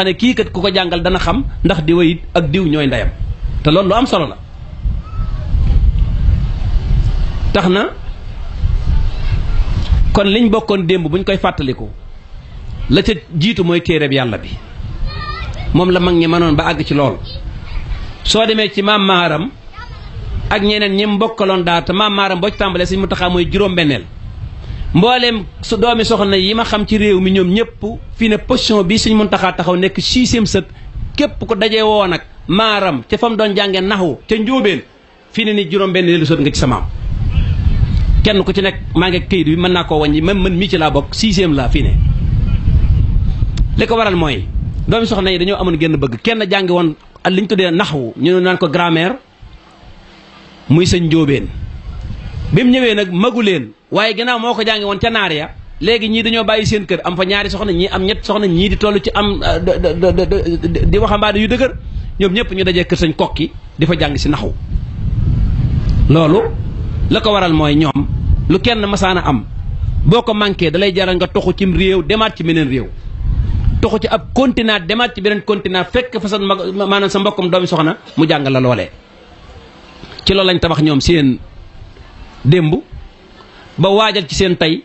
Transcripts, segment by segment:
xam ne kii kat ku ko jàngal dana xam ndax diwa it ak diw ñooy ndeyam te loolu lu am solo la. tax na kon liñ bokkoon démb buñ koy fàttaliku la ca jiitu mooy téereb yàlla bi moom la mag ñi mënoon ba àgg ci lool. soo demee ci maam maaram ak ñeneen ñi mbokkaloon daal te maam maaram boo ci tàmbalee Sëñ Muntaxa mooy juróom-benneel mbooleem su doomi soxna yi ma xam ci réew mi ñoom ñëpp fii ne position bi Sëñ Muntaxa taxaw nekk 6e sët képp ko dajee woo nag maaram ca fam doon jàngee naxwu ca njóobeen fii ne ni juróom-benneelu sët nga ci sa maam kenn ku ci nekk maa ngi këyit bi mën naa koo wàññi même man mii ci laa bokk 6e laa fii ne. li ko waral mooy doomi soxna yi dañoo amoon génn bëgg kenn jàngi woon li ñu tuddee naxwu ñu naan ko grammaire muy sëñ njóobeen bi mu ñëwee nag magu leen waaye ginnaaw moo ko jàngi woon ca naar ya léegi ñii dañoo bàyyi seen kër am fa ñaari soxna ñii am ñett soxna ñii di toll ci am di waxambaane yu dëgër ñoom ñëpp ñu dajee kër sëñ kokki di fa jàng si naxwu. loolu la ko waral mooy ñoom lu kenn masaana am boo ko manqué dalay jaral nga toxu cim réew demaat ci meneen réew toxu ci ab continent demaat ci beneen continent fekk fa sa maanaam sa mbokkum doomi soxna mu jàng la loolee. ci loolu lañ tabax ñoom seen démb ba waajal ci seen tey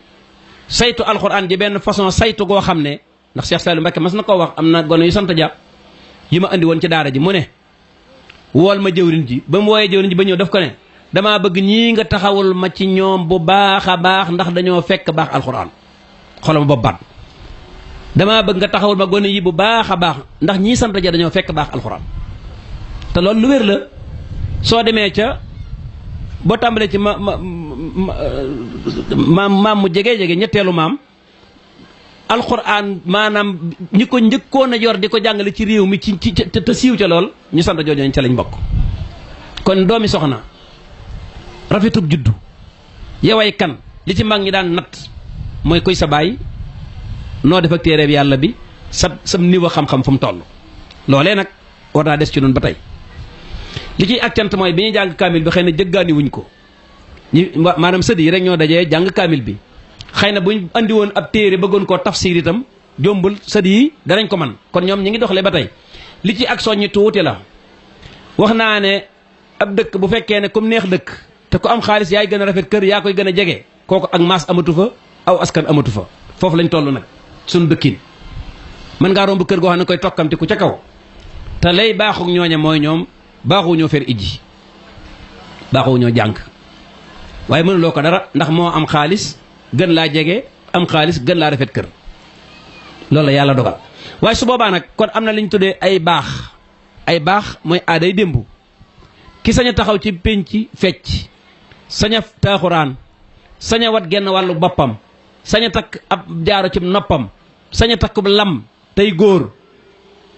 saytu alxuraan ji benn façon saytu goo xam ne ndax Cheikh Saliou Mbacké mas na koo wax am na gone yu sant ja yi ma andi woon ci daara ji mu ne wool ma jëwrin ji ba mu wooyee jëwrin ji ba ñëw daf ko ne damaa bëgg ñii nga taxawul ma ci ñoom bu baax a baax ndax dañoo fekk baax alxuraan xoolal ma bopp baat damaa bëgg nga taxawul ma gone yi bu baax a baax ndax ñii sant ja dañoo fekk baax alxuraan te loolu lu wér la. soo demee ca boo tàmbalee ci maam mu jege ñetteelu maam alxuraan maanaam ñi ko njëkkoon a yor di ko jàngale ci réew mi ci te siiw ca lool ñu sant jooju ca lañ bokk. kon doomi soxna rafetub juddu yoway kan li ci mag ñi daan natt mooy kuy sa baay noo def ak téere bi yàlla bi sa niveau xam-xam fu mu toll loolee nag war naa des ci noonu ba tey. li ciy ak cant mooy bi ñuy jàng kaamil bi xëy na jëggaani wuñ ko ñi maanaam sëdd yi rek ñoo dajee jàng kaamil bi xëy na buñ andi woon ab téere bëggoon koo tafsir itam jombul sëdd yi danañ ko man kon ñoom ñi ngi doxalee ba tey li ci ak soññi tuuti la wax naa ne ab dëkk bu fekkee ne comme neex dëkk te ku am xaalis yaay gën a rafet kër yaa koy gën a jege kooku ak maas amatu fa aw askan amatu fa foofu lañ toll nag suñu dëkkin mën ngaa romb kër goo xam ne koy tokkamti ku ca kaw te lay baaxuk ñooña mooy ñoom baaxu ñoo fer ijji baaxu ñoo jàng waaye mënuloo ko dara ndax moo am xaalis gën laa jege am xaalis gën laa rafet kër loolu la yàlla dogal waaye su boobaa nag kon am na li ñu tuddee ay baax mooy aaday démb ki sañ a taxaw ci pénc fecc sañ a taaxuraan sañ a wat genn wàllu boppam sañ a takk ab jaaro ci noppam sañ a takk lam tey góor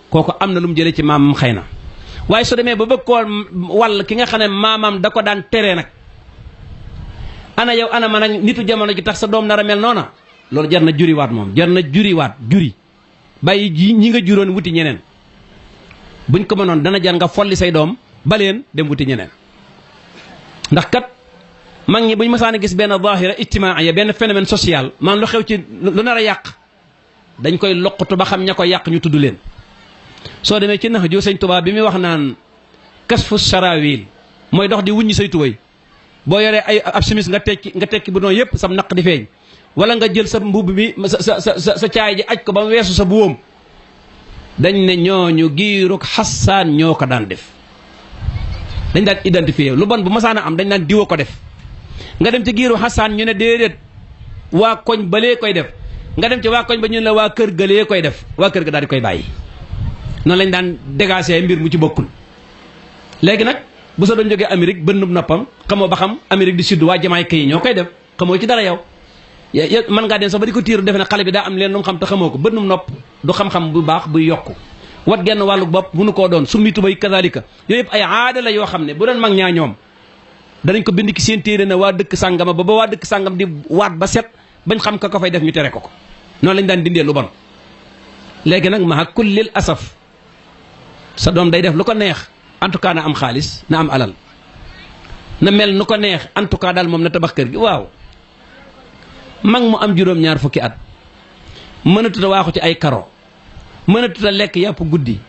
kooku am na lu mu jëlee ci maamam xëy na waaye su demee ba bëgg koo wàll ki nga xam ne maamam da ko daan tere nag ana yow ana man ak nitu jamono ji tax sa doom nar a mel noona loolu jar na juriwaat moom jar na juri bàyyi ji ñi nga juróon wuti ñeneen buñ ko mënoon dana jar nga folli say doom baleen dem wuti ñeneen ndax kat mag ñi buñ mësaan a gis benn zahira ijtimaaiya benn phénomène social man lu xew ci lu nar a yàq dañ koy loqatu ba xam ña ko yàq ñu tudd leen soo demee ci nax ju sëñ Tuubaa bi muy wax naan kasfu sarawil mooy dox di wuññi say tubay boo yoree ay ab simis nga tekki bu doon yëpp sam naq di feeñ wala nga jël sa mbubb mi sa caay ji aj ko ba mu weesu sa buwóom dañ ne ñooñu giirug xasaan ñoo ko daan def dañ daan identifié lu bon bu masaana am dañ daan diwa ko def nga dem ci giiru xasaan ñu ne déedéet waa koñ balee koy def nga dem ci waa koñ ba ñu ne la waa kër galee koy def waa kër ga daal di koy bàyyi noonu lañ daan dégager mbir mu ci bokkul léegi nag bu sa doon jógee Amérique bënnub noppam xamoo ba xam Amérique du Sud waa Jamaïque yi ñoo koy def xamoo ci dara yow mën ngaa dem sax ba di ko tiiru defe ne xale bi daa am leen lu mu xam te xamoo ko bënnum nopp du xam-xam bu baax buy yokku wat genn wàllu bopp mënu koo doon summi tubay kazalika yooyu yëpp ay aada la yoo xam ne bu doon mag ñaa ñoom danañ ko bind ci seen téere ne waa dëkk sàngama ba waa dëkk sàngam di waat ba set bañ xam ka ko fay def ñu tere ko noonu lañ daan dindee lu bon léegi nag maa kullil asaf sa doom day def lu ko neex en tout cas na am xaalis na am alal na mel nu ko neex en tout cas daal moom na tabax kër gi waaw mag mu am juróom-ñaar fukki at mënatut a waaxu ci ay karo mënatut a lekk yàpp guddi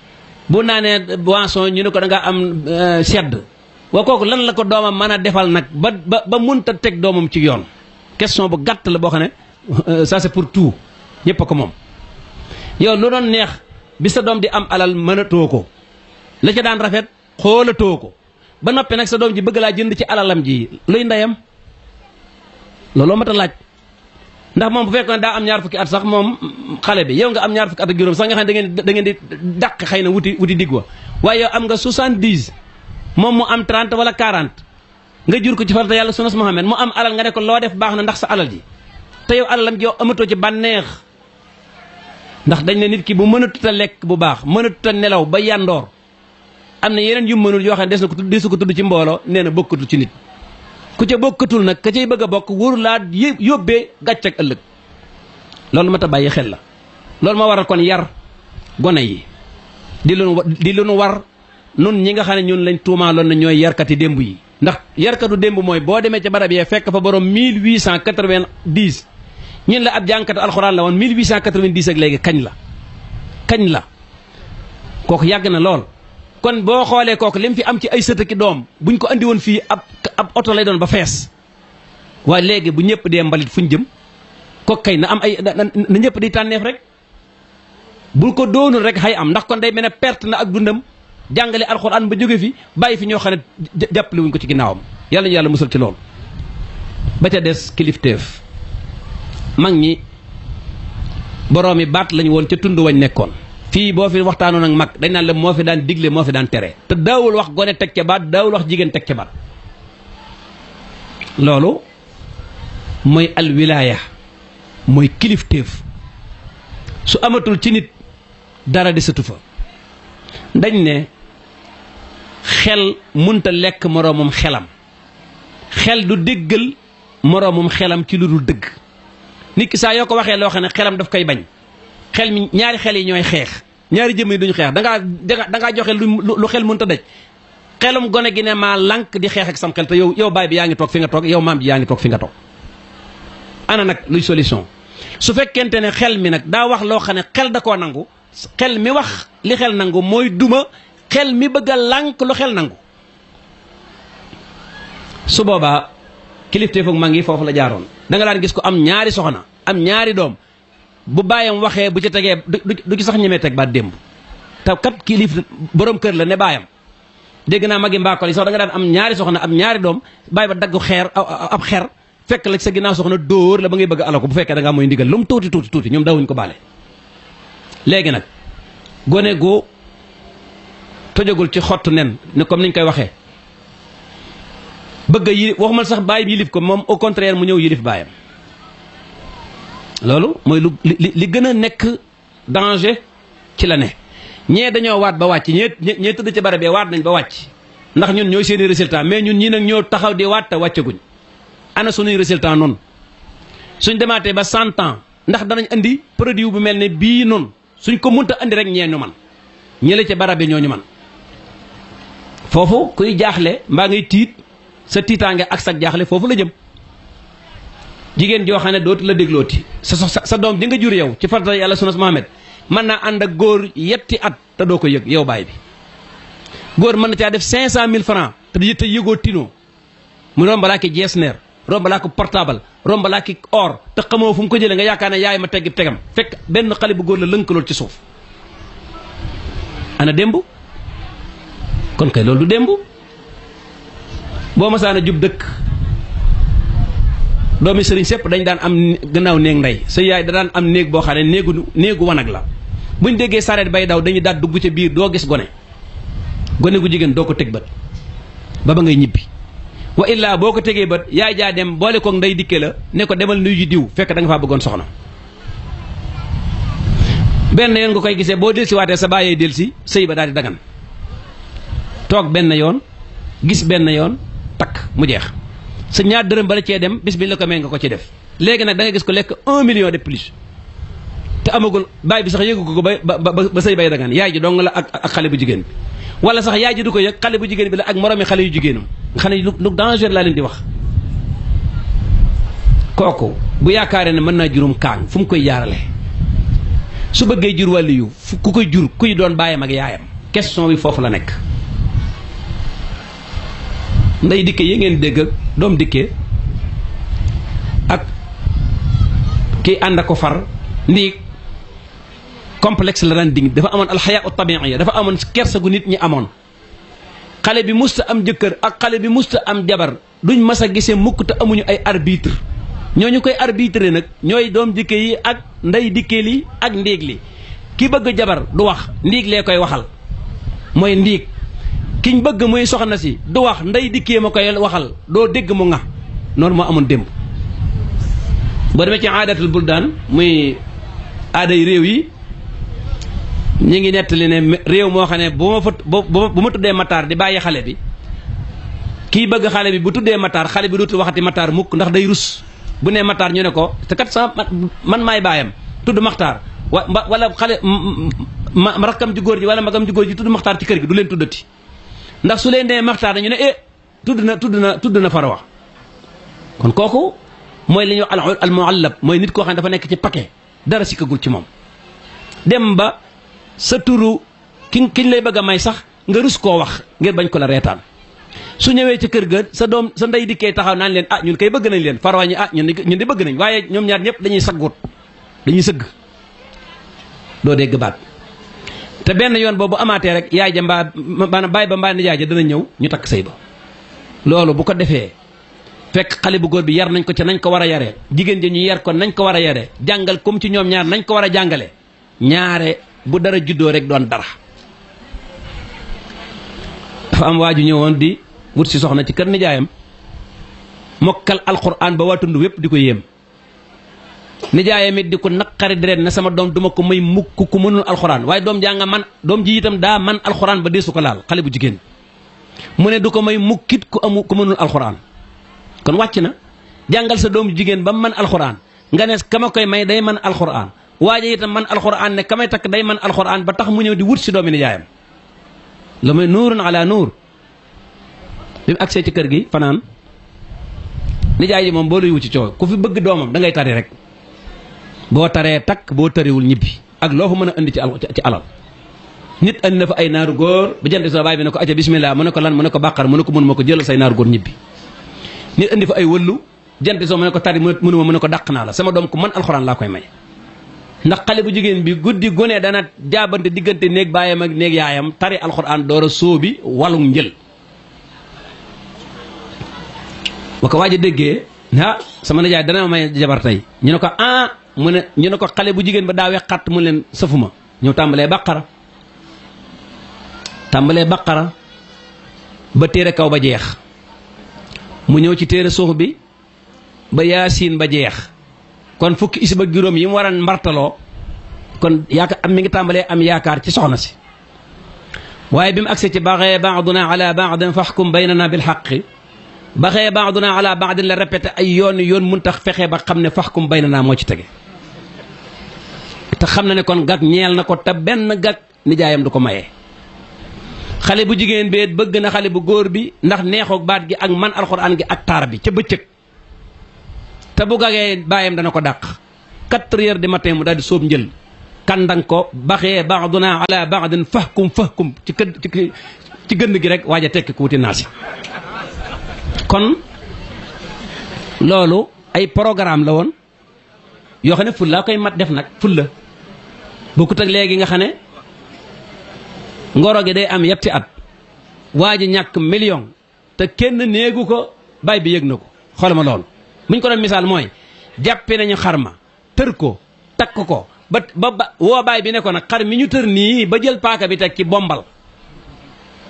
bu naanee boisson ñu ne ko da nga am sedd waa kooku lan la ko doomam mën a defal nag ba mënta teg doomam ci yoon question bu gàtt la boo xam ne ça c'est pour tout ñëpp a ko moom yow lu doon neex bi sa doom di am alal mënatoo ko la ca daan rafet xoolatoo ko ba noppi nag sa doom ji bëgg laa jënd ci alalam ji luy ndeyam looloo mat a laaj ndax moom bu fekkoon daa am ñaar fukki at sax moom xale bi yow nga am ñaar fukki at ak juróom sax nga xam ne da ngeen di dàq xëy na wuti digg wa waaye yow am nga 70 moom mu am 30 wala 40 nga jur ko ci farata yàlla sunnas Muhammad mu am alal nga ne ko loo def baax na ndax sa alal ji te yow alalam ji yow amatoo ci bànneex ndax dañ ne nit ki bu mënatut a lekk bu baax mënatut a nelaw ba yandoor am na yeneen yu mënul yoo xam ne desu ko tudd ci mbooloo nee na bokkatul ci nit ku ca bokkatul nag ka cay bëgg a bokk wóoru laa yóbbee gàcc ak ëllëg loolu ma ta bàyyi xel la loolu ma waral kon yar gone yi di lu nu war nun ñi nga xam ne ñun lañ tuumaaloon na ñooy yarkati démb yi ndax yarkatu démb mooy boo demee ca barab yee fekk fa borom 1890 ñun la ab jànkatu alxuraan la woon 1890 ak léegi kañ la kooku yàgg na lool kon boo xoolee kooku lim fi am ci ay sët ki doom buñ ko andi woon fii ab oto lay doon ba fees waaye léegi bu ñëpp dee mbalit fuñ jëm kooku kay na am ay na ñëpp di tànneef rek bul ko doonul rek xay am ndax kon day mel ne perte na ak dundam jàngale alxuraan ba jóge fi bàyyi fi ñoo xam ne jàppale wuñ ko ci ginnaawam yàlla ñu yàlla musal ci loolu. ba ca des kilifteef mag ñi boroomi baat lañu woon ca tund wañ nekkoon. fii boo fi waxtaanoon ak mag dañ naan la moo fi daan digle moo fi daan tere te daawul wax gone teg ca baat daawul wax jigéen teg ca baat loolu mooy alwilaaya mooy kilifteef su amatul ci nit dara desatu fa dañ ne xel munta lekk moroomum xelam xel du déggal moroomum xelam ci lu dul dëgg nit ki saa yoo ko waxee loo xam ne xelam daf koy bañ xel mi ñaari xel yi ñooy xeex ñaari jëmm yi duñu xeex dangaa joxe lu xel mënta daj xelum gone gi ne maa lànk di xeex ak sam xel te yow baay bi yaa ngi toog fi nga toog yow maam ji yaa ngi toog fi nga toog ana nag luy solution su fekkente ne xel mi nag daa wax loo xam ne xel da koo nangu xel mi wax li xel nangu mooy duma xel mi bëgg a lànk lu xel nangu su boobaa kilifteefu mag yi foofu la jaaroon da nga daan gis ko am ñaari soxna am ñaari doom bu baayam waxee bu ci tegee du ci sax ñemee teg baat démb te kat kilif borom kër la ne baayam dégg naa magi mbaakol yi sax da nga daan am ñaari soxna am ñaari doom baay ba daggu xeer ab xer fekk la sa ginnaaw soxna dóor la ba ngay bëgg ala ko bu fekkee da ngaa mooy ndigal lu mu tuuti ñoom dawuñ ko baale léegi nag gone gu tojagul ci xottu nen ne comme niñ koy waxee bëgg a yilif waxumal sax baay bi yilif ko moom au contraire mu ñëw yilif baayam loolu mooy li gën a nekk danger ci la ne ñee dañoo waat ba wàcc ñee tëdd ci barab bi waat nañ ba wàcc ndax ñun ñooy seeni résultat mais ñun ñii nag ñoo taxaw di waat te wàccaguñ ana suñuy résultat noonu suñ demaatee ba 100 ans ndax danañ andi produit bu mel ne bii noonu suñ ko munta andi rek ñee ñu man ñële ci barab bi ñoo ñu man foofu kuy jaaxle mbaa ngay tiit sa tiitaange ak sa jaaxle foofu la jëm jigéen joo xam ne dootu la déglooti sa doom di nga jur yow ci farata yàlla sunnas Muhammad mën naa ànd ak góor yetti at te doo ko yëg yow baay bi góor mën na caa def 500 000 francs te yëgoo tinoo mu rombalaa ki jeesneer rombalaa ko portable rombalaa ki or te xamoo fu mu ko jëlee nga yaakaar ne yaay ma teggi tegam fekk benn xale bu góor la lënkalool ci suuf ana démb kon kay loolu du démb boo masaana jub dëkk doomi sëriñ sépp dañ daan am gannaaw néeg ndey sa yaay da daan am néeg boo xam ne néegu wanag la buñ déggee sareet bay daw dañuy daal dugg ca biir doo gis gone gu jigéen doo ko teg bët ba ngay ñibbi wa illaa boo ko tegee bët yaay jaa dem boole koog ndey dikke la ne ko demal nuyu ji diw fekk da nga faa bëggoon soxna benn yoon nga koy gisee boo delsi waatee sa bàyyee delsi sëy ba daal di dagan toog benn yoon gis benn yoon takk mu jeex sa ñaar dërëm bala cee dem bis bi la ko may nga ko ci def léegi nag da nga gis ko lekk 1 million de plus te amagul baay bi sax yëgu ko ba sëy bay dagan yaay ji dong la ak xale bu jigéen bi wala sax yaay ji du ko yëg xale bu jigéen bi la ak moromi xale yu jigéenam nga xam ne lu danger laa leen di wax kooku bu yaakaaree ne mën naa juróom kaañ fu mu koy jaarale su bëggee jur wàlliyu ku koy jur kuy doon baayam ak yaayam question bi foofu la nekk. nday dikke yi ngeen dégg ak doom dikke ak kii ànd ko far ndiig complexe la daan dig dafa amoon alxayaa u tabiiya dafa amoon kersa gu nit ñi amoon. xale bi musta am jëkkër ak xale bi musta am jabar duñ mas a gisee mukk te amuñu ay arbitre ñooñu koy arbitré nag ñooy doom dikke yi ak nday dikke li ak ndiig li ki bëgg jabar du wax ndiig lee koy waxal mooy ndiig kiñ bëgg muy soxna si du wax nday dikkee ma koy waxal doo dégg mu nga noonu moo amoon démb. boo demee ci aadatul buldaan muy aaday réew yi ñi ngi nettali ne réew moo xam ne bu ma tuddee mataar di bàyyi xale bi kii bëgg xale bi bu tuddee mataar xale bi dootu waxati mataar mukk ndax day rus bu nee mataar ñu ne ko te kat sama man maay baayam tudd maxtaar wala xale rakkam ji góor ji wala magam ji góor ji tudd maxtaar ci kër gi du leen tuddati ndax su leen dee maxtaar dañu ne tudd na farwa kon kooku mooy li ñuy wax al muallab mooy nit koo xam ne dafa nekk ci paquet dara sikkagul ci moom dem ba sa turu kiñ lay bëgg a may sax nga rus koo wax ngir bañ ko la reetaan su ñëwee ci kër ga sa ndey dikkee taxaw naan leen ñun kay bëgg nañ leen farwa ñi ñun di bëgg nañ waaye ñoom ñaar ñëpp dañuy saggut dañuy sëgg doo dégg baat te benn yoon boobu amaatee rek yaay ja mbaa baay ba mbaa nijaay ja dana ñëw ñu takk sëy ba loolu bu ko defee fekk xale bu góor bi yar nañ ko ca nañ ko war a yaree jigéen ja ñu yar ko nañ ko war a yaree jàngal comme ci ñoom ñaar nañ ko war a jàngale ñaare bu dara juddoo rek doon dara. dafa am waaju ñëwoon di wut si soxna ci kër nijaayam mokkal alquran ba waa tund wépp di ko yéem nijaayam it di ko naqari deret na sama doom duma ko may mukk ku mënul alxuraan waaye doom jaa nga man doom ji itam daa man alxuraan ba deesu ko laal xale bu jigéen mu ne du ko may mukkit ku mënul alxuraan kon wàcc na jàngal sa doom jigéen ba man alxuraan nga ne kama koy may day man alxuraan waaye itam man alxuraan ne kamay takk day man alxuraan ba tax mu ñëw di wut si doomi nijaayam la may nuurun ala nuur bi mu agsee ci kër gi fanaan nijaay ji moom boo luy wut ci coow ku fi bëgg doomam da ngay tari rek boo taree takk boo tariwul ñibbi ak loo fa mën a indi ci alal nit andi na fa ay naaru góor ba jant soo baay bi ne ko acca bismillah mu ne ko lan mu ne ko bàqar mu ne ko mun ma ko jëlal say naaru góor ñibbi nit andi fa ay wëllu jant soo mu ne ko tari mënuma mu ne ko dàq naa la sama doom ku man alxuraan laa koy may ndax xale bu jigéen bi guddi gone dana jaabante diggante néeg baayam ak néeg yaayam tari alxuraan door a sóobi walum njël ba ko waaj a déggee sama nijaay dana ma may jabar tey ñu ne ko mu ne ñu ne ko xale bu jigéen ba daa weqat mu leen sëfuma ñëw tàmbalee baqara ba téere kaw ba jeex mu ñëw ci téere suuf bi ba yaasiin ba jeex kon fukki isib ak juróom yi mu war a mbartaloo kon yaakaar mi ngi tàmbalee am yaakaar ci soxna si waaye bi mu agsee ci baxee baaduna ala baadin faxkum baynana bil xaqi baxee baaduna ala baadin la répété ay yoon mun tax fexe ba xam ne faxkum baynana moo ci tege te xam na ne kon gag ñeel na ko te benn gag nijaayam du ko mayee xale bu jigéen bi bëgg na xale bu góor bi ndax neexoog baat gi ak man alxuraan gi ak taar bi ca bëccëg te bu gagee baayam dana ko dàq 4 heures du matin mu daal di sóob njël kandang ko baxee baaduna ala baadin fahkum ci gënd gi rek waaj a tekki ku wuti naa si kon loolu ay programme la woon yoo xam ne ful laa koy mat def nag ful la bokkut ak léegi nga xam ne ngoro gi day am yetti at waa ji ñàkk million te kenn néegu ko baay bi yëg na ko xoolal ma loolu buñ ko doon misaal mooy jàppe nañu xar ma tër ko takk ko ba woo baay bi ne ko nag xar mi ñu tër nii ba jël paaka bi teg ci bombal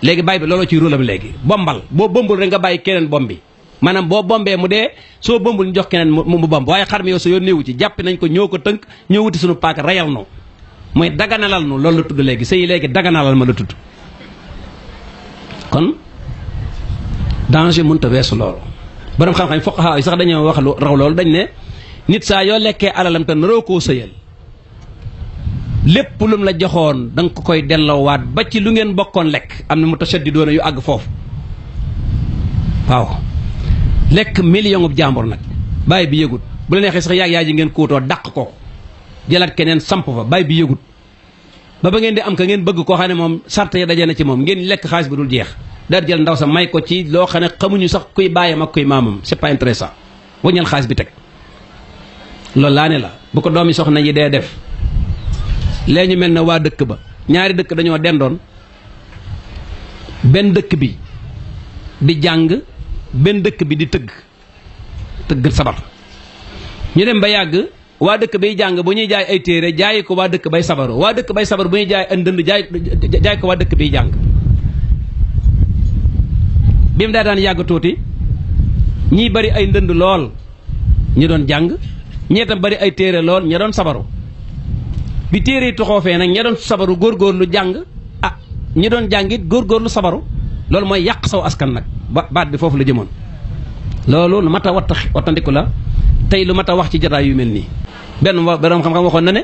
léegi baay bi looloo ciy rólam léegi bombal boo bombul rek nga bàyyi keneen bomb bi maanaam boo bombee mu dee soo bombul ñu jox keneen mu bomb waaye xar mi yow sa yoon néewu ci jàppe nañ ko ñoo ko tënk ñoo wuti suñu paaka reyal no mooy daganalal nu loolu la tudd léegi sëy léegi daganalal ma la tudd kon danger mënta weesu loolu borom xam-xam fuqaha yi sax dañoo wax lu raw loolu dañ ne nit saa yoo lekkee alalam te naroo koo sëyal lépp lum la joxoon da nga ko koy delloowaat ba ci lu ngeen bokkoon lekk am na mu tashaddidoona yu àgg foofu waaw lekk million bu jàmbur nag bàyyi bi yëgut bu la neexee sax yaay ji ngeen kuutoo dàq ko jëlaat keneen samp fa baay bi yëgut ba ngeen di am ka ngeen bëgg koo xam ne moom sart ya daje na ci moom ngeen lekk xaalis bi dul jeex daal jël ndaw sa may ko ci loo xam ne xamuñu sax kuy bàyyam ak kuy maamam c'est pas intéressant waññal xaalis bi teg loolu laa ne la bu ko doomi soxna yi dee def lee ñu mel ne waa dëkk ba ñaari dëkk dañoo dendoon benn dëkk bi di jàng benn dëkk bi di tëgg sabar ñu dem ba yàgg waa dëkk bay jàng bu ñuy jaay ay téere jaayi ko waa dëkk bay sabaru waa dëkk bay sabar bu ñuy jaay ay ndënd jaay ko waa dëkk bay jàng bi mu daa daan yàgg tuuti ñii bari ay ndënd lool ñi doon jàng ñee tam bari ay téere lool ña doon sabaru bi téere yi toxoofee nag ña doon sabaru góorgóorlu jàng ñi doon jàngit góorgóorlu sabaru loolu mooy yàq saw askan nag baat bi foofu la jëmoon loolu lu mat a wattandiku la tey lu mat a wax ci jotaay yu mel nii benn borom xam-xam waxoon na ne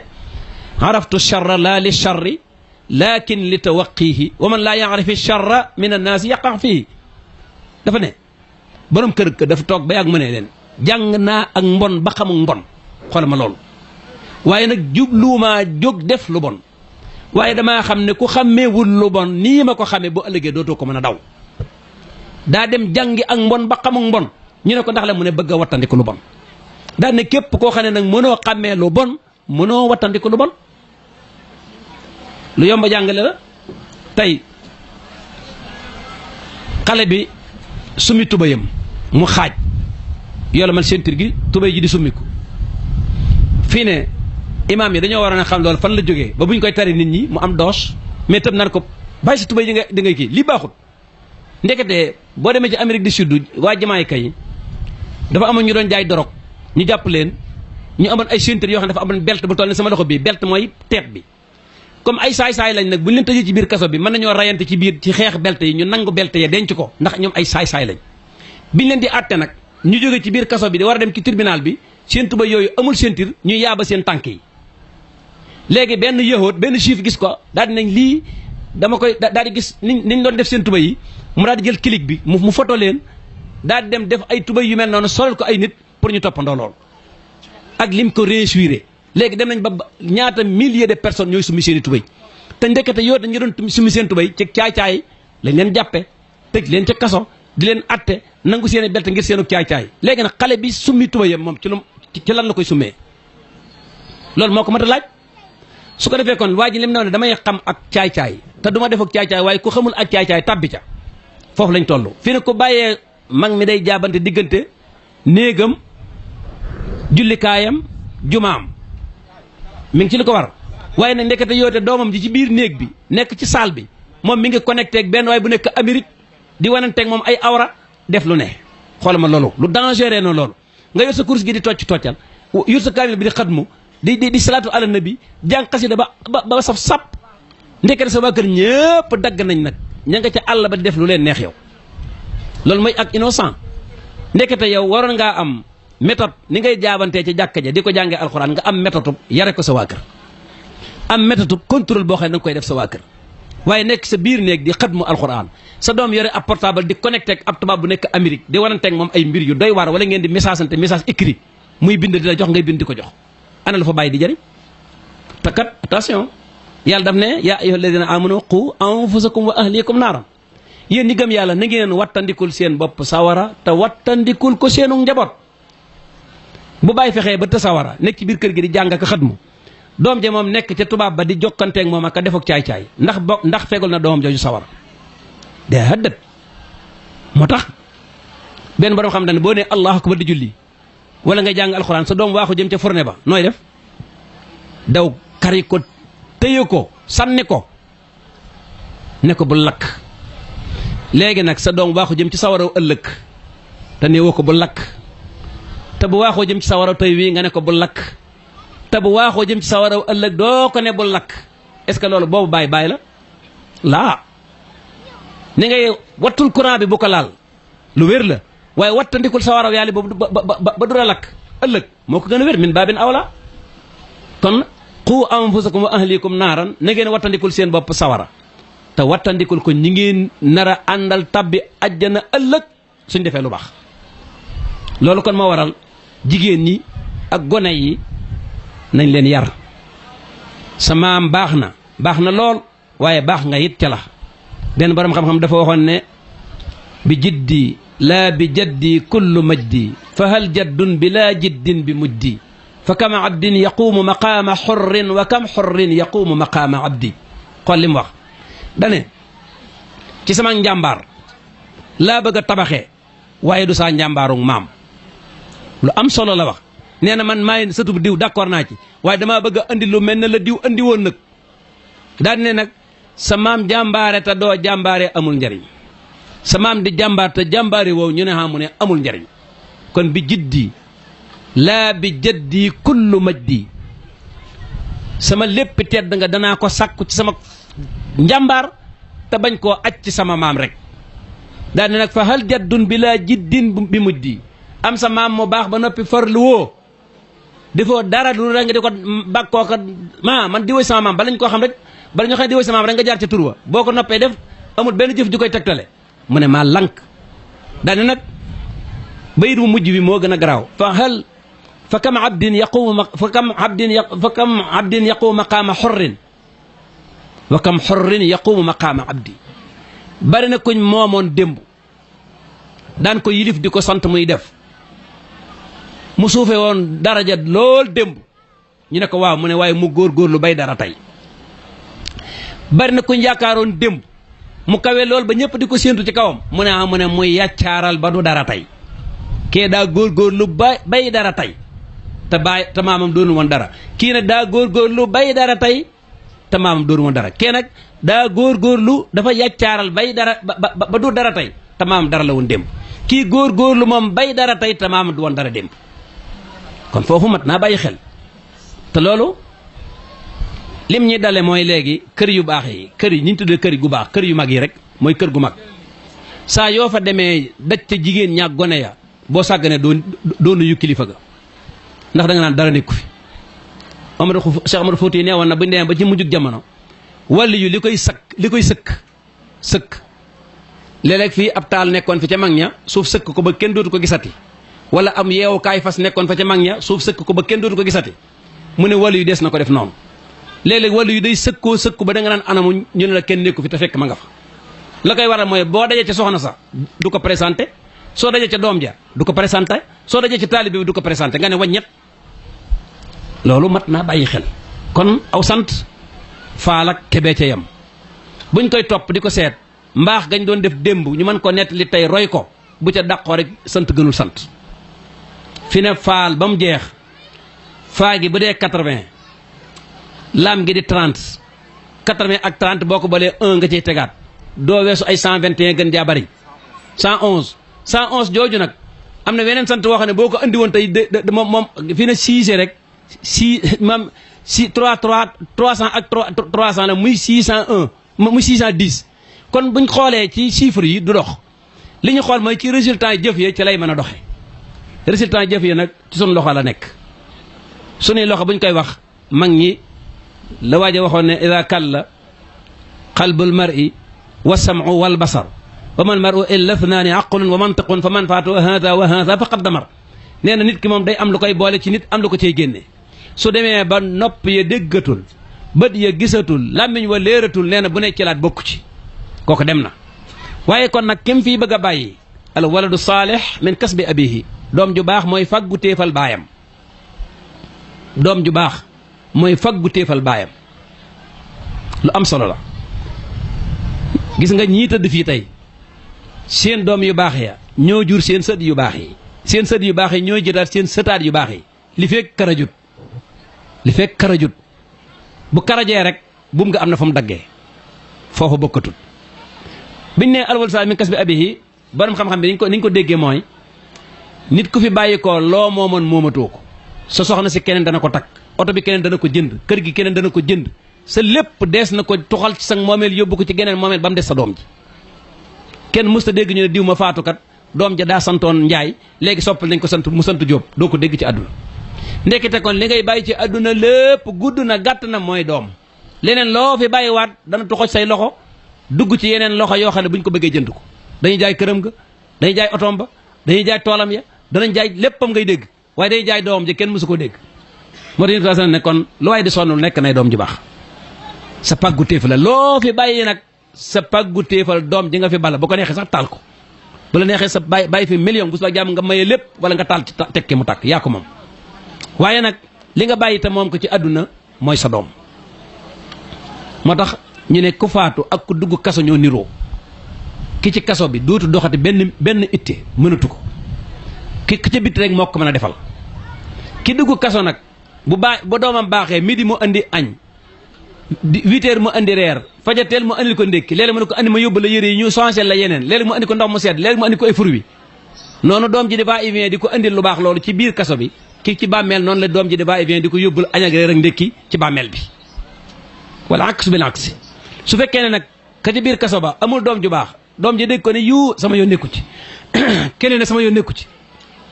araftu charra la li charri lakin li tawaqihi wa man laa yaarifi charra min annaasi yaqa fii dafa ne borom kër dafa toog ba yàgg mu ne leen jàng naa ak mbon ba xamul mbon xoolal ma loolu waaye nag jubluumaa jóg def lu bon waaye damaa xam ne ku xàmmeewul lu bon nii ma ko xamee bu ëllëgee dootoo ko mën a daw daa dem jàngi ak mbon ba xamul mbon ñu ne ko ndax la mu ne bëgg a wattandiku lu bon daa ne képp koo xam ne nag mënoo xàmmee lu bon mënoo wattandiku lu bon lu yomb jàngale la tey xale bi summi tubayam mu xaaj yoola man sentir gi tubay ji di summiku fii ne imaam yi dañoo waroon a xam loolu fan la jógee ba buñ koy tari nit ñi mu am doos mais tëb naan ko bàyyi sa tubay ji nga di ngay kii lii baaxut ndekete boo demee ci Amérique du Sud waa Jamaïque yi dafa amoon ñu doon jaay dorog ñu jàpp leen ñu amoon ay ceinture yoo xam ne dafa amoon belt bu toll ne sama loxo bii belt mooy teet bi comme ay saay-saay lañ nag bu ñu leen tëjee ci biir kaso bi mën nañoo rayante ci biir ci xeex belt yi ñu nangu belt ya denc ko ndax ñoom ay saay-saay lañ biñ leen di àtte nag ñu jóge ci biir kaso bi di war a dem ci tribunal bi seen tuba yooyu amul ceinture ñuy yaaba seen tànk yi léegi benn yëhoot benn chiif gis ko daal di nañ lii dama koy daal di gis niñ doon def seen tuba yi mu daal di jël clic bi mu photo leen daal di dem def ay tuba yu mel noonu solal ko ay nit pour ñu toppandoo lool ak lim ko réussir léegi dem nañ ba ñaata milliers de personnes ñooy summi seen i tubay te ndekete yoo dañu doon summi seen tubay ci caay-caay lañ leen jàppe tëj leen ca kaso di leen atte nangu seen i belt ngir seenu caay-caay léegi nag xale bi summi tubayam moom ci lan la koy summee loolu moo ko mat a laaj su ko defee kon waa ji lim ne damay xam ak caay-caay te du ma def ak caay-caay waaye ku xamul ak caay-caay tabbi ca foofu lañ toll fii ne ko bàyyee mag mi day jaabante diggante néegam jullikaayam jumaam mi ngi ci li ko war waaye nag ndekete yoote doomam ji ci biir néeg bi nekk ci salle bi moom mi ngi connecté ak benn waaye bu nekk Amérique di wananteeg moom ay awra def lu ne xoolal ma loolu lu dangereux na loolu nga yor sa course gi di toccal yor sa kaamil bi di xatmu di salaatu ala nabi jàng xasida ba saf sap ndekete sa waa kër ñëpp dagg nañ nag ña nga ca àll ba di def lu leen neex yow loolu mooy ak innocent ndekete yow waroon ngaa am méthode ni ngay jaabantee ci jàkka ja di ko jàngee alxuraan nga am méthode yare ko sa waa kër am méthode contrôle boo xam ne da nga koy def sa waa kër waaye nekk sa biir néeg di xatmu alxuraan sa doom yore ab portable di connecté ak ab tubaab bu nekk Amérique di waranteeg moom ay mbir yu doy waar wala ngeen di message ante message écrit muy bind di la jox ngay bind di ko jox ana la fa bàyyi di jëriñ te kat attention yàlla daf ne yaa ayyuha alladina amanu qu anfusakum wa ahlikum naaran yéen ñi gëm yàlla na ngeen wattandikul seen bopp sawara te wattandikul ko seenu njaboot bu bàyyi fexee ba te sawara nekk ci biir kër gi di jàng ak xatmu doom ja moom nekk ca tubaab ba di jokkanteeg moom ak a def ak caay-caay ndax fegal na doomam jooju sawara de haddat moo tax benn borom xam ne boo ne allahu akbar di julli wala nga jàng alxuraan sa doom waaxu jëm ca fourne ba nooy def daw kari ko téye ko sànni ko ne ko bu lakk léegi nag sa doom waaxu jëm ci sawaraw ëllëg te ne woo ko bu lakk te bu waaxoo jëm ci sawaraw tey wii nga ne ko bu lakk te bu waaxoo jëm ci sawaraw ëllëg doo ko ne bu lakk est-ce que loolu boobu bàyyi la laa ni ngay wattul courant bi bu ko laal lu wér la waaye wattandikul sawaraw yàlla boobu ba du la lakk ëllëg moo ko gën a wér min baabin awla kon qu anfusakum wa ahlikum naaran na ngeen wattandikul seen bopp sawara te wattandikul ko ñi ngeen nar a àndal tabbi ajjana ëllëg suñ defee lu baax loolu kon moo waral jigéen ñi ak gone yi nañ leen yar sa maam baax na lool waaye baax nga it ca la benn borom xam-xam dafa waxoon ne bi jiddi laa bi jaddi kullu majdi fa hal jaddun bi laa jiddin bi mujdi fa kam abdin yaquumu maqaama xurrin wa kam xurrin yaquumu maqaama abdi xool li mu wax dane ci sama njàmbaar laa bëgg a tabaxee waaye du saa njàmbaarug maam lu am solo la wax nee na man maay sëtub diw d'accord naa ci waaye damaa bëgg a andi lu mel ne la diw andi woon nag daal ne nag sa maam jàmbaare te doo jàmbaare amul njariñ sa maam di jàmbaar te jàmbaare woow ñu ne xamu ne amul njariñ kon bi jiddi laa bi jaddi kullu majdi sama lépp tedd nga danaa ko sàkku ci sama njàmbaar te bañ koo aj ci sama maam rek daal ne nag fa hal jaddun bi laa jiddin bi mujdi am sa maam mu baax ba noppi farlu woo defoo dara lu rek nga di ko bàkkoo ko man di woy sama maam bala ñu koo xam rek bala ñu xam ne di woy sama maam rek nga jaar ca tur wa boo ko noppee def amul benn jëf ju koy tegtale mu ne maa lank daal ne nag bayit bu mujj bi moo gën a garaaw fa kam abdin yaqumu maqaama xorrin wa kam xorrin yaqumu maqaama abdi bari na kuñ moomoon démb daan ko yilif di ko sant muy def mu suufe woon daraja lool démb ñu ne ko waaw mu ne waaye mu góorgóorlu bay dara tey bari na kuñ yaakaaroon démb mu kawe lool ba ñëpp di ko séentu ci kawam mu ne muy yàccaaral ba du dara tey kee daa góorgóorlu bay dara tey te maamam doonu woon dara kii nag daa góorgóorlu bay dara tey te maamam doonu woon dara kee nag daa góorgóorlu dafa yàccaaral bay dara ba du dara tey te maamam dara la woon démb kii góorgóorlu moom bay dara tey te maamam du woon dara démb kon foofu mat naa bàyyi xel te loolu lim ñi dale mooy léegi kër yu baax yi kër yi ñu tuddee kër gu baax kër yu mag yi rek mooy kër gu mag saa yoo fa demee daj ca jigéen ñaak gone ya boo sàgganee doo nuyu kilifa ga ndax da nga naan dara nekku fi Cheikh Amadou Fouti nee woon na bu ñu demee ba ci mujjug jamono wàllu yu li koy sëkk léeg-léeg fii ab taal nekkoon fi ca mag ña suuf sëkk ko ba kenn dootu ko gisati wala am yeewukaay fas nekkoon fa ca mag ña suuf sëkk ko ba kenn dootu ko gisati mu ne wàllu yu des na ko def noonu léeg-léeg wàllu yu day sëkku ba da nga naan anamu ñu ne la kenn nekku fi te fekk ma nga fa la koy waral mooy boo dajee ca soxna sa du ko présenté soo dajee ca doom ja du ko présenté soo dajee ci taalibe bi du ko présenté nga ne waññet loolu mat naa bàyyi xel kon aw sant faal ak kebe ca yam buñ koy topp di ko seet mbaax gañ doon def démb ñu mën ko nettali tey roy ko bu ca dàqoo rek sant gënul sant fi ne faal ba mu jeex faa gi bu dee 80 laam gi di 30 80 ak 30 boo ko boolee 1 nga ciy tegaat doo weesu ay 121 gën jaa bari 111 jooju nag am na weneen sant woo xam ne boo ko andi woon tey moom fii ne 6 rek 6 maam 300 ak 300 la muy 601 muy 610 kon buñ xoolee ci chiffres yi du dox li ñu xool mooy ci résultat yi jëf yi ci lay mën a doxe résultat yi jëf yi nag ci sunu loxo la nekk sunuy loxo buñ koy wax mag ñi la waaja waxoon ne ida kalla qalbul mar'i wa sam'u wal basar wa man mar'u illa ithnaani aqlun wa mantiqun fa man faatu hada wa hada faqad damar nee na nit ki moom day am lu koy boole ci nit am lu ko cay génne su demee ba nopp ya déggatul bët ya gisatul làmmiñ wa léeratul nee na bu ne ci laat bokku ci kooku dem na waaye kon nag kim fii bëgg a bàyyi al waladu saalih min kasbi abihi doom ju baax mooy faggu téefal baayam doom ju baax mooy faggu téefal baayam lu am solo la gis nga ñii tëdd fii tey seen doom yu baax ya ñoo jur seen sët yu baax yi seen sët yu baax yi ñoo jëtaat seen sëtaat yu baax yi li fekk karajut bu karajee rek buum nga am na fa mu daggee foofu bokkatut biñ ne alwal sa min kas bi abihi borom xam-xam bi niñ ko déggee mooy nit ku fi bàyyi ko loo moomoon moomatoo ko sa soxna si keneen dana ko takk oto bi keneen dana ko jënd kër gi keneen dana ko jënd sa lépp dees na ko tuxal ci sa moomeel yóbbu ko ci geneen moomeel ba mu des sa doom ji kenn mësta dégg ñu ne diw ma faatukat doom ja daa santoon njaay léegi soppal nañ ko sant mu sant jóob doo ko dégg ci àdduna ndekete kon li ngay bàyyi ci àdduna lépp gudd na gàtt na mooy doom leneen loo fi bàyyiwaat dana tuxoj say loxo dugg ci yeneen loxo yoo xam ne bu ñu ko bëggee jënd ko dañuy jaay këram ga dañuy jaay otoom ba dañuy jaay toolam ya danañ jaay léppam ngay dégg waaye dañuy jaay doomam ji kenn mësu ko dégg moo tax ñu ne kon lu waay di sonnul nekk nay doom ju baax sa pàggu téef la loo fi bàyyi nag sa pàggu téefal doom ji nga fi bala bu ko neexee sax taal ko bu la neexee sa bàyyi fi million bu subaa jàmm nga maye lépp wala nga taal ci tekki mu tàkk yaa ko moom waaye nag li nga bàyyi te moom ko ci àdduna mooy sa doom moo tax ñu ne ku faatu ak ku dugg kaso ñoo niroo ki ci kaso bi dootu doxati benn itte mënatu ko ki ca bit rek moo ko mën a defal ki dugg kaso nag bu doomam baaxee midi mu andi añ 8 heures mu andi reer fajateel mu andil ko ndékki léeg-léeg mu ne ko andi ma yóbbu la yére yi ñu changé la yeneen léeg-léeg mu andi ko ndox mu sedd léeg-léeg mu andi ko ay fruits noonu doom ji di va et vient di ko andil lu baax loolu ci biir kaso bi ki ci bàmmeel noonu la doom ji di va et vient di ko yóbbul añ ak reer ak ndékki ci bàmmeel bi wala aks bil aks su fekkee ne nag ka ci biir kaso ba amul doom ju baax doom ji dégg ko ne yu sama yoon nekku ci keneen ne sama yoon nekku ci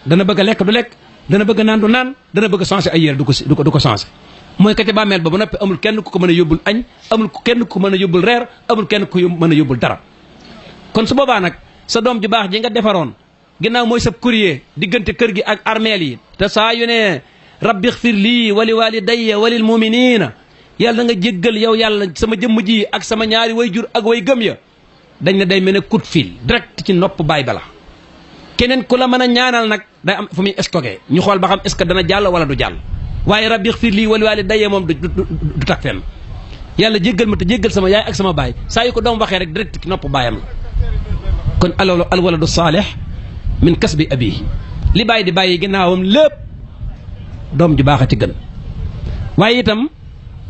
dana bëgg a lekk du lekk dana bëgg a naan du naan dana bëgg a changé ay yére du ko changé mooy ka ca bàmmeel ba ba noppi amul kenn ku ko mën a yóbbul añ amul kenn ku ko mën a yóbbul reer amul kenn ku mën a yóbbul dara kon su boobaa nag sa doom ju baax ji nga defaroon ginnaaw mooy sab courrier diggante kër gi ak armeel yi te saa yu ne rabbi xfir lii wali walidayya walil muminina yàlla nga jéggal yow yàlla sama jëmm ji ak sama ñaari way jur ak way gëm ya dañ ne day mel ne coup de fil direct ci nopp baay bala keneen ku la mën a ñaanal nag day am fu muy stocké ñu xool ba xam est ce que dana jàll wala du jàll waaye rabbi xfir lii wali walidayya moom du tak fenn yàlla jéggal ma te jéggal sama yaay ak sama baay saa yu ko doom waxee rek direct ci nopp baayam la kon al waladu saalih min kasbi abihi li bàyyi di bàyyi ginnaawam lépp doom ju baax a ci gën waaye itam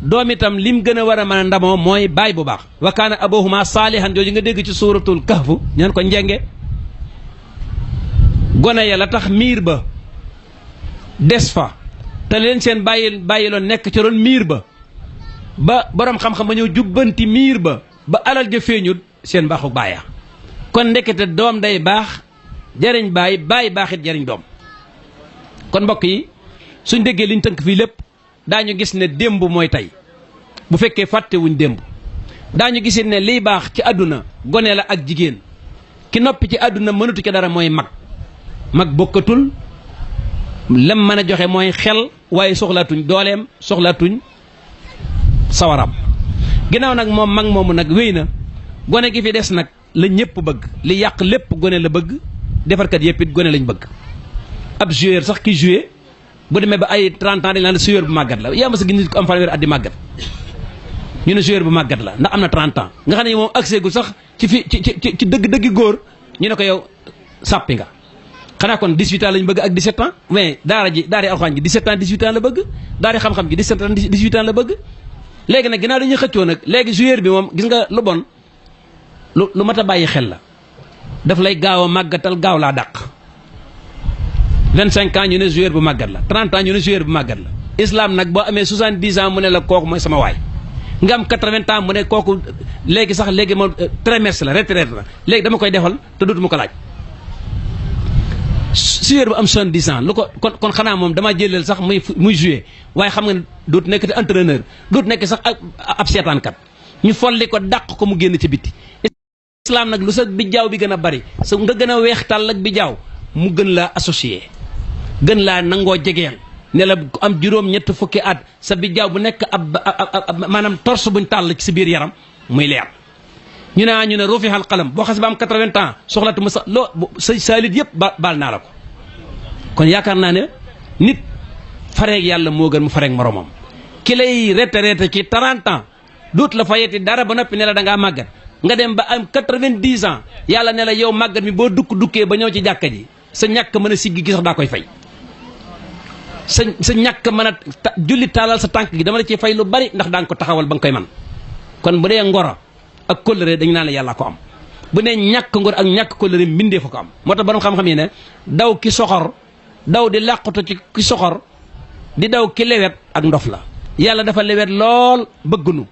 doom itam lim gën a war a mën a ndamoo mooy baay bu baax wa kaana aboohuma saalihan jooju nga dégg ci suuratul kahfu ñaan ko njenge gone ya la tax miir ba des fa te leen seen bàyyi loon nekk ci ron miir ba borom xam-xam ba ñëw jubbanti miir ba alal ja feeñut seen baaxu baaya kon ndekete doom day baax jariñ baay baaxit jariñ doom kon mbokk yi suñ déggee liñ tënk fii lépp daañu gis ne démb mooy tey bu fekkee fàttewuñ démb daañu gisit ne liy baax ci àdduna gone la ak jigéen ki noppi ci àdduna mënatu ci dara mooy mag bokkatul lam mën a joxe mooy xel waaye soxlaatuñ dooleem soxlaatuñ sawaram ginnaaw nag moom mag moomu nag wéy na gone gi fi des nag la ñëpp bëgg li yàq lépp gone la bëgg defarkat yëpp it gone lañ bëgg ab joueur sax ki joué bu demee ba ay 30 ans dañ naan joueur bu màggat la yaa ma sa gis nit ko am fanweeri at di màggat ñu ne joueur bu màggat la ndax am na 30 ans nga xam ne moom accès gu sax ci dëgg góor ñu ne ko yow sàppi nga xanaa kon 18 ans lañ bëgg ak 17 ans mais daara alxuraan ji 17 ans 18 ans la bëgg daara xam-xam ji 17 ans 18 ans la bëgg léegi nag ginnaaw dañuy xëccoo nag léegi joueur bi moom gis nga lu bon lu mat a bàyyi xel la daf lay gaaw a màggatal gaaw laa dàq 25 ans ñu ne joueur bu màggat la 30 ans ñu ne joueur bu màggat la islam nag boo amee 70 ans mu ne la kooku mooy sama waay nga am 80 ans mu ne kooku léegi moom trimestre la retraite la léegi dama koy defal te dootuma ko laaj joueur bu am 70 ans lu ko kon xanaa moom damaa jëleel sax muy joué waaye xam nga ne dootu nekk te entraîneur dootu nekk sax ab seetaankat ñu folli ko dàq ko mu génn ci biti islam nag lu sa bijjaaw bi gën a bari sa nga gën a weex tàll ak bijjaaw mu gën laa associé gën laa nangoo jegeel ne la am juróom-ñett fukki at sa bijjaaw bu nekk ab maanaam torse buñ tàll ci sa biir yaram muy leer ñu ne rufixal qalam boo xas ba am 80 ans soxlaatu ma sa sa saalit yëpp baal naa la ko kon yaakaar naa ne nit fareeg yàlla moo gën mu fareeg moromam ki lay retraité ci 30 ans duut la fayeti dara ba noppi ne la da ngaa màggat nga dem ba am 90 ans yàlla ne la yow màggat mi boo dukkee ba ñëw ci jàkka ji sa ñàkk mën a siggi gi sax daa koy fay sa ñàkk mën a julli taalal sa tànk gi dama la ci fay lu bari ndax daan ko taxawal ba nga koy man kon bu dee ngoro ak kóllëre dañu naan la yàlla ko am bu dee ñàkk ngoro ak ñàkk kóllëre mbindee fa ko am moo tax borom xam-xam yi ne daw ki soxor daw di làqatu ci ki soxor di daw ki lewet ak ndof la yàlla dafa lewet lool bëggunu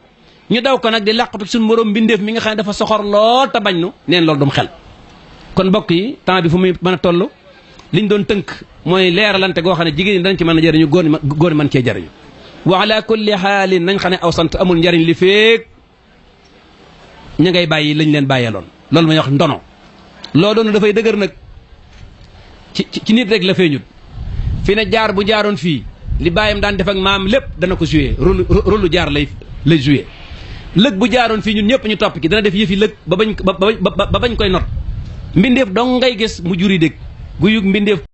ñu daw ko nag di làqatu suñu morom mbindeef mi nga xam ne dafa soxor lool te bañ nu neen loolu dum xel kon mbokk yi temps bi fu muy mën a toll liñ doon tënk mooy leeralante goo xam ne jigéen ñi dañ ci mën a jëriñu góor mën cee jëriñu wa ala kulli xaalin nañ xam ne aw sant amul njariñ li feek ña ngay bàyyi lañ leen bàyyeeloon loolu may wax ndono loo doon dafay dëgër nag ci nit rek la feeñut fi ne jaar bu jaaroon fii li bàyyam daan def ak maam lépp dana ko joué rôle jaar lay joué lëg bu jaaroon fii ñun ñëpp ñu topp ki dana def yëfi lëg ba bañ koy not mbindeef dong ngay gis mu juri dégg gu yug mbindeef